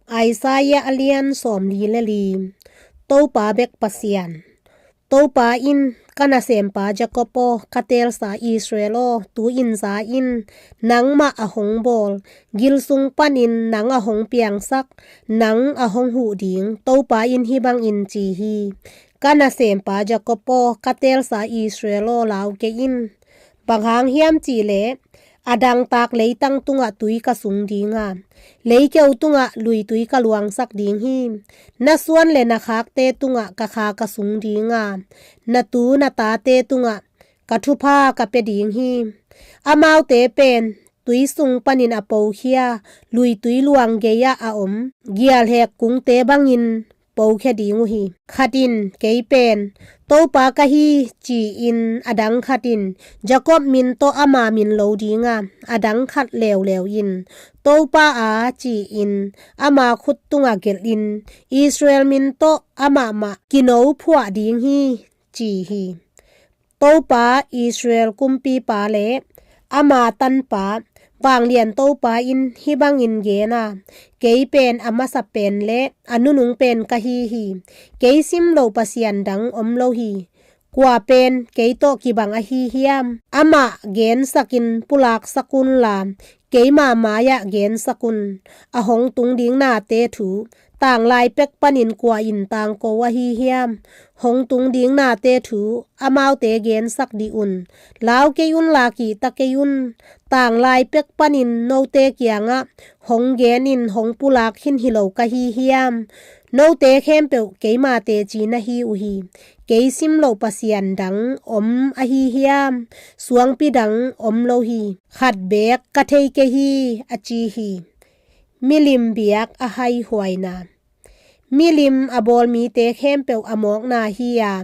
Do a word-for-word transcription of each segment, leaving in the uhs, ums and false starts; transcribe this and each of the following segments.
Isaiah a lian sawmli le li. Topa bek Pasian. Topa in, "Ka nasempa Jacob aw, ka teelsa Israel aw, tu-in za in, nangmah a hong bawl, gil sung panin nang a hong piangsak, nang a hong huh ding, Topa in hih bangin ci hi: Ka nasempa Jacob aw, ka teelsa Israel aw, lau kei in. Bang hang hiam cih leh a dangtak leitang tungah tui ka sung ding a, leikeu tungah luitui ka luangsak ding hi. Na suan le na khakte tungah ka kha ka sung ding a, na tu na tate tungah ka thupha ka pia ding hi. Amaute pen tui sung panin a pokhia, luitui luang gei-ah a om gialhek kungte bangin pokhia ding uh hi. Khat in kei pen Topa ka hi, ci-in, a dang khat in Jacob min tawh ama min lo ding a, a dang khat leuleu in Topa a, ci-in ama khut tungah gelhin Israel min tawh amah mah kino phuah ding hi," ci hi. Topa, Israel kumpipa le ama tanpa, Vanglian Topa in hih bangin gen a: "Kei pen a masa pen le a nunung pen ka hi hi. Kei sim loh Pasian dang om lo hi. Kua pen kei tawh kibang ahi hiam? Amah gensakin pulaksak unla, keima mai-ah gensak un. A hong tung ding nate thu tanglai pek panin kua in tangko ahi hiam? Hong tung ding nate thu amaute gensak dih un. Lau kei unla, kihta kei un. Tanglai pek panin note kiangah hong genin hong pulak khin hi lo ka hi hiam? Note khempeuh keima teci na hi uh hi. Kei sim loh Pasian dang om ahi hiam? Suangpi dang om lo hi. Khat beek ka thei kei hi," a ci hi. Milim biak a haihuaina. Milim a bawl mite khempeuh a mawkna hi a,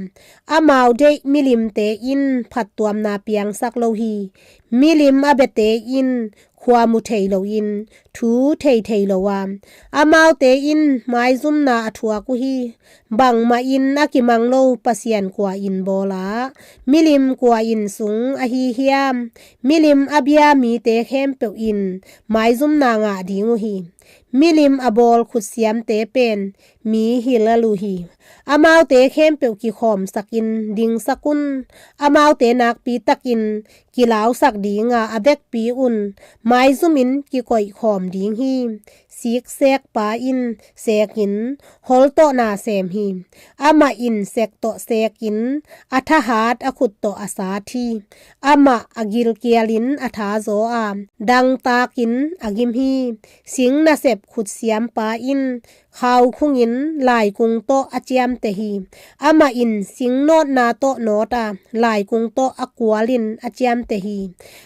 amau deih milimte in phattuamna piangsak lo hi. Milim a biate in khua mu thei loin thu thei thei lo a, amaute in maizumna a thuak uh hi. Bangmah in a kimang lo Pasian kua in bawl a, milim kua in sung ahi hiam? Milim a bia mite khempeuh in maizumna ngah ding uh hi. Milim a bawl khutsiamte pen mi hi lel uh hi. Amaute khempeuh kikhawmsakin dingsak un. Amaute nakpitakin kilausak ding a, a vekpi un. Maizumin kikoihkhawm ding hi. Siksekpa in sekin holtawhna sem hi. Amah in sek tawh sekin a thahat a khut tawh a sat hi. Amah a gilkialin a thazaw a, dangtakin a gim hi. Sing nasep khutsiampa in khaukhungin laikung tawh a ciamteh hi. Amah in sing nawtna tawh nawt a, laikung tawh a kualin a ciamteh hi.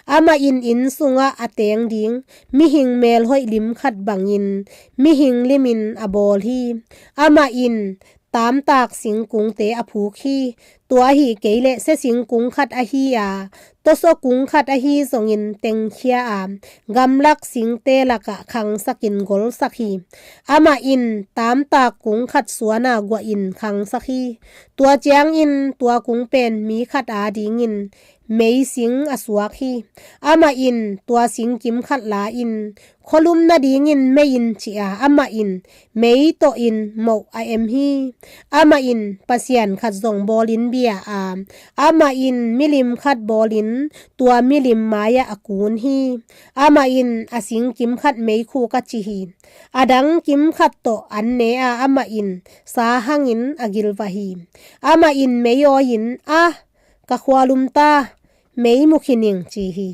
Amah in inn sungah a teng ding mihing melhoih lim khat bangin mihing limin a bawl hi. Amah in tamtak singkungte a phuk hi. Tua ahih kei leh sia singkung khat ahi a, tawsaw kung khat ahi zongin tengkhia a, gamlak singte lakah khangsakin golsak hi. Amah in tamtak kung khat suan a, guahin khangsak hi. Tua ciangin tua kung pen mi khat adingin meising a suak hi. Amah in tua singkim khat la-in khualum nadingin mei in cih a, amah in mei tawhin moh a em hi. Amah in pasian khat zong bawlin bia a, amah in milim khat bawlin tua milim mai-ah a kun hi. Amah in a singkim khat meikhuk a ci hi. A dang kim khat tawh an ne a, amah in sa hangin a gilvah hi. Amah in mei awi-in, "Ah, ka khualum ta, mei mu khin ing," ci hi.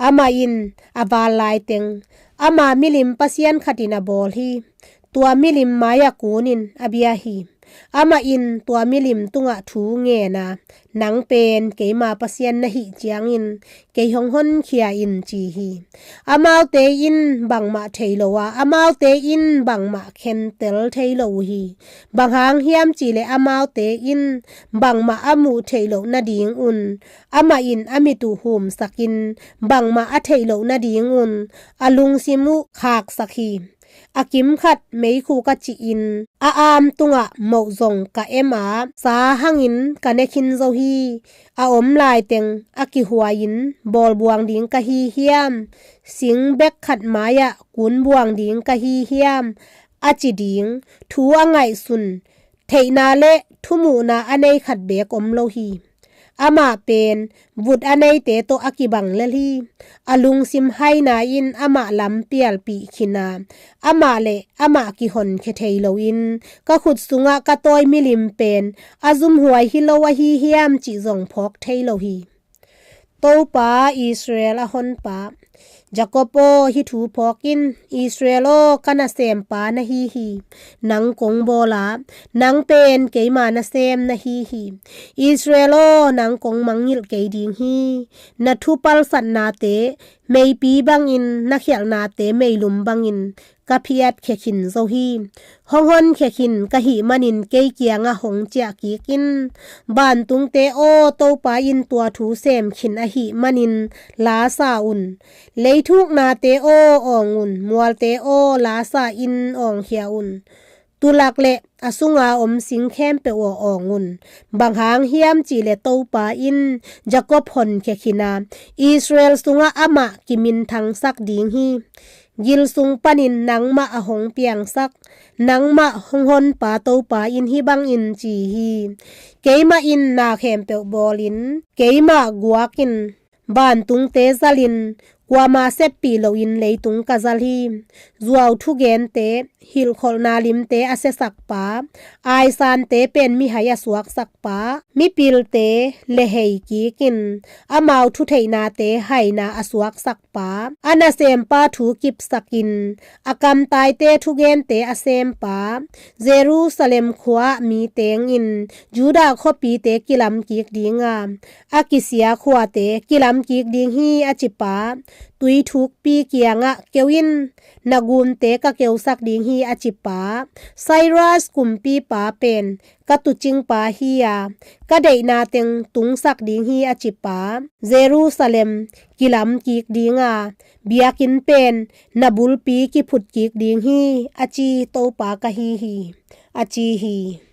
Amah in a val laiteng ama milim pasian khatin a bawl hi. Tua milim mai-ah kunin a bia hi. Amah in tua milim tungah thu ngen a, "Nang pen keima Pasian na hih ciangin kei hong honkhia in," ci hi. Amaute in bangmah thei lo a, amaute in bangmah khentel thei lo uh hi. Bang hang hiam cihleh amaute in bangmah a muh theih loh nadingun amah in a mit uh humsakin bangmah a theih loh nadingun a lungsim uh khaksak hi. A kim khat meikhuk a cihin a am tungah moh zong ka em a, sa hangin ka ne khin zo hi. A om laiteng a kihuai-in bawlbuang ding ka hi hiam? Sing bek khat mai-ah kunbuang ding ka hi hiam? a ci ding thu a ngaihsun theihna le thumuhna a nei khat beek om lo hi. Amah pen vut a neite tawh a kibang lel hi. A lungsim haina in amah lam pialpih khin a, amah le amah kihonkhia thei loin ka khut sungah ka tawi milim pen a zumhuai hi lo ahi hiam cih zong phawk thei lo hi. Topa, Israel a honpa Jacob aw, hih thu phawk in. Israel aw, ka nasempa na hi hi. Nang kong bawl a, nang pen keima nasem na hi hi. Israel aw, nang kong mangngilh kei ding hi. Na thu palsatnate meipi bangin, na khialhnate meilum bangin ka phiatkhia khin zo hi. Hong honkhia khin ka hih manin kei kiangah hong ciah kik in. Vantungte aw, Topa in tua thu sem khin ahih manin la sa un. Leithuknate aw, awng un. Mualte aw, la sa in awngkhia un. Tulak le a sunga om sing khempeuh aw, awng un. Bang hang hiam cih leh Topa in Jacob honkhia khin a, Israel sungah amah kiminthangsak ding hi. Gil sung panin nangmah a hong piangsak, nangmah hong honpa Topa in hih bangin ci hi. Keimah in na khempeuh bawlin, keimah guakin, vantungte zalin, kuama seppih loin leitung ka zal hi. Zuau thugente, hilhkholhna limte a siasakpa, aisante pen mihai a suaksakpa, mipilte lehhei kikin, amau thutheihnate haina a suaksakpa, a nasempa thu kipsakin, a kamtaite thugente a sempa, Jerusalem khua-ah mi tengin Judah khuapite kilam kik ding a, a kisia khuate kilam kik ding hi, a cipa, tui thukpi kiangah keu in, na gumte ka keusak ding hi, a cipa, Cyrus kumpipa pen ka tuucingpa hi a, ka deihna teng tungsak ding hi, a cipa, Jerusalem kilam kik ding a, biakinn pen na bulpi kiphut kik ding hi, a ci Topa ka hi hi, a ci hi.